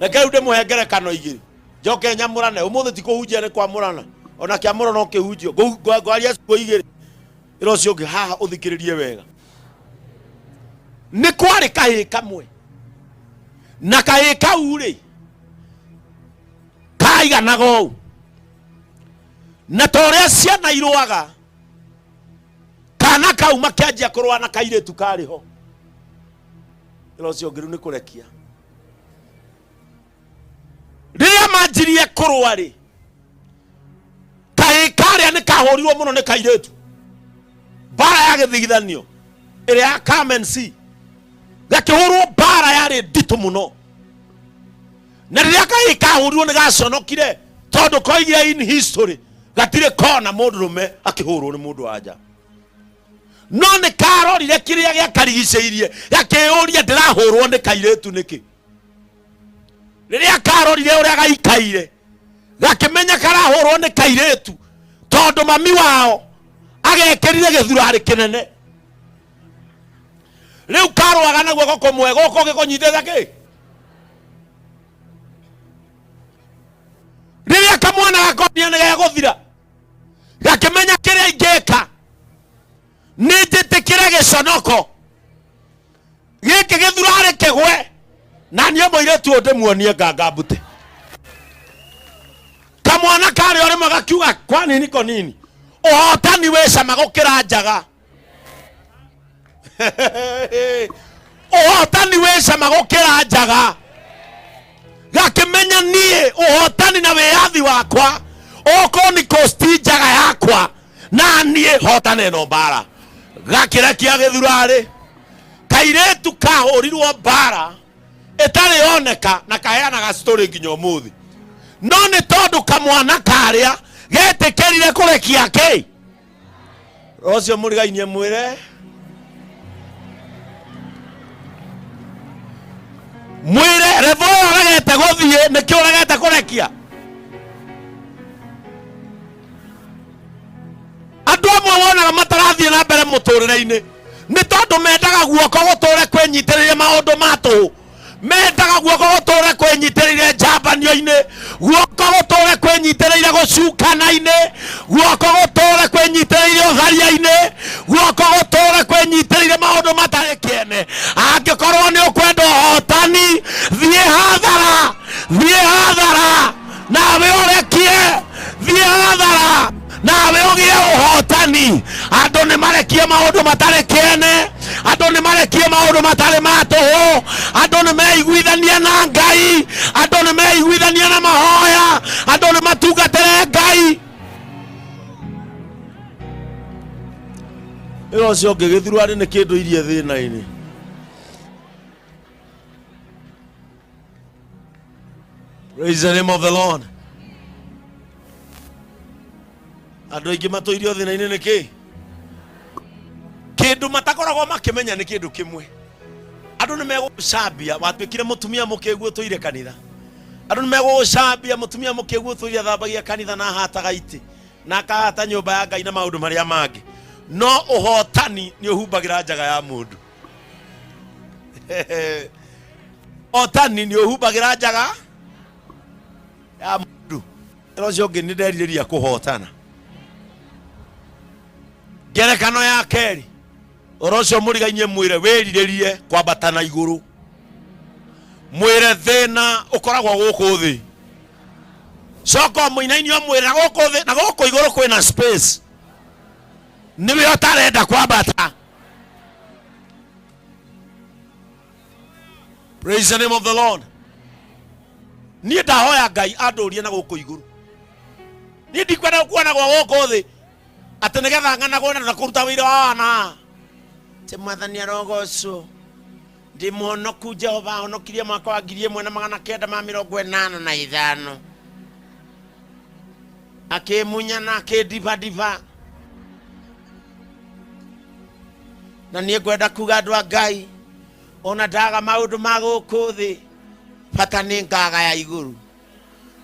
Reke rĩu ndĩmũhe ngerekano igĩrĩ njoke nyamũrane. Ũmũthĩ ti kũhunjia, nĩ kwamũrana. Ona kĩamũro no kĩhunjio. Ngwaria ciugo igĩrĩ, ĩra ũcio ũngĩ haha ũthikĩrĩrie wega. Nĩ kwarĩ kahĩĩ kamwe, na kahĩĩ kau rĩ kaiganaga ũũ, na ta ũrĩa ciana irũaga, kana kau makĩanjia kũrũa na kairĩtu karĩ ho. Ĩra ũcio ũngĩ, rĩu nĩ kũrekia. Rĩrĩa manjirie kũrũa rĩ, kahĩĩ karĩa nĩ kahũrirwo mũno nĩ kairĩtu, mbara ya gĩthigithanio ĩrĩa ya come and see, gakĩhũrwo mbara yarĩ nditũ mũno. Na rĩrĩa kahĩĩ kahũrirwo nĩ gaconokire, tondũ koigire in history gatirĩ kona mũndũrũme akĩhũrwo nĩ mũndũ wa nja. No nĩ karorire kĩrĩa gĩakarigicĩirie, gakĩyũria, ndĩrahũrwo nĩ kairĩtu nĩkĩ? Rĩrĩa karorire ũrĩa gaikaire, gakĩmenya karahũrwo nĩ kairĩtu tondũ mami wao agekĩrire gĩthurarĩ kĩnene. Rĩu karũaga na guoko kũmwe, gũkũ gĩkũnyitĩte kĩ. Rĩrĩa kamwana gakonia nĩ gegũthira, gakĩmenya kĩrĩa ingĩka nĩ njĩtĩkĩre gĩconoko gĩkĩ gĩthurarĩ kĩgwe, na niĩ mũirĩtu ũyũ ndĩmuonie nganga mbute. Kamwana karĩ o rĩmwe gakiuga, kwa nini ko nini, ũhotani wĩ cama gũkĩra njaga. Ũhotani wĩ cama gũkĩra njaga. Gakĩmenya niĩ ũhotani na wĩyathi wakwa okorwo nĩ kosti njaga yakwa, na niĩ hotane ĩno mbara. Gakĩrekia gĩthurarĩ, kairĩtu kahũrirwo mbara ĩtarĩ yoneka na kaheanaga story nginya ũmũthĩ. No nĩ tondũ kamwana karĩa getĩkĩrire kũrekia kĩ ũcio mũrigainie, mwĩre mwĩre revo ĩyo ũregete gũthiĩ, nĩkĩ ũregete kũrekia? Andũ amwe wonaga matarathiĩ na mbere mũtũrĩre-inĩ nĩ tondũ mendaga guoko gũtũre kwĩnyitĩrĩire maũndũ ma tũhũ, mendaga guoko gũtũre kwĩnyitĩrĩire njambanio-inĩ, guoko gũtũre kwĩnyitĩrĩire gũcukana-inĩ, guoko gũtũre kwĩnyitĩrĩire ũtharia-inĩ, guoko gũtũre kwĩnyitĩrĩire maũndũ matarĩ kĩene. Angĩkorwo nĩ ũkwenda ũhotani, thiĩ hathara, thiĩ hathara nawe ũrekie, thiĩ hathara nawe ũgĩe ũhotani. Andũ nĩ marekie maũndũ matarĩ kĩene, andũ nĩ marekie maũndũ matarĩ ma tũhũ, andũ nĩ meiguithania na Ngai, andũ nĩ meiguithania na mahoya, andũ nĩ matungatĩre Ngai. Ĩyo ũcio ũngĩ gĩthurarĩ nĩ kĩndũ irie thĩna-inĩ. Praise the name of the Lord. Andũ aingĩ matũirio thĩna-inĩ nĩ kĩ? Kĩndũ matakoragwo makĩmenya nĩ kĩndũ kĩmwe. Andũ nĩ megũgũcambia watuĩkire mũtumia mũkĩgu ũtũire kanitha. Andũ nĩ megũgũcambia mũtumia mũkĩgu ũtũire athambagia kanitha na ahataga itĩ na akahata nyũmba ya Ngai na maũndũ marĩa mangĩ. No ũhotani nĩ ũhumbagĩra njaga ya mũndũ. Ũhotani nĩ ũhumbagĩra njaga ya mũndũ. Ĩra ũcio ũngĩ, nĩ nderirĩria kũhotana. Ngerekano ya kerĩ, ũhoro ũcio mũrigainie, mwĩre wĩrirĩrie kwambata na igũrũ. Mwĩre thĩna ũkoragwo gũkũ thĩ, coka ũmũinainio, mwĩre na gũkũ thĩ na gũkũ igũrũ kwĩna space, nĩwe ũtarenda kwambata. Praise the name of the Lord. Niĩ ndahoya Ngai andũrie na gũkũ igũrũ. Niĩ ndikwenda kuonagwo gũkũ thĩ atĩ nĩgetha ng'anagwo na kũruta wĩra wa wana. Atĩ Mwathani arogocwo, ndĩ mũhonoku. Jehova ahonokirie mwaka wa 1985, akĩmunya na akĩndibadiba. Na niĩ ngwenda kuga, andũ a Ngai, ona ndaga maũndũ ma gũkũ thĩ, bata nĩ ngaga ya igũrũ.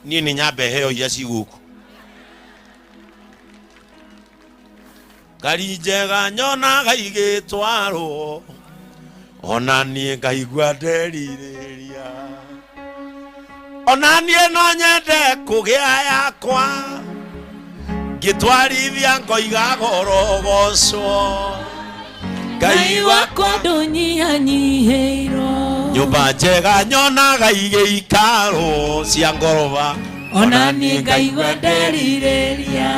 Niĩ nĩ nyambe heo iria ci gũkũ. Ngari njega nyonaga igĩtwarwo, ona niĩ ngaigua nderirĩria. Ona niĩ no nyende kũgĩa yakwa, ngĩtwarithia ngoiga gorogocwo Ngai wakwa ndũnyihanyihĩirwo. Nyũmba njega nyonaga igĩikaro cia ngoroba. Ona niĩ ngaigua nderirĩria.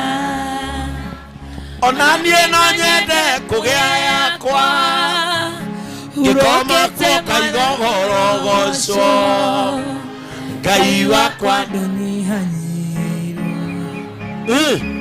Ona niĩ no nyende kũgĩa yakwa, ngĩkoma Hurũkĩte kuo kaigogorogocwo Ngai wakwa. Ndũnyihanyihĩirwo.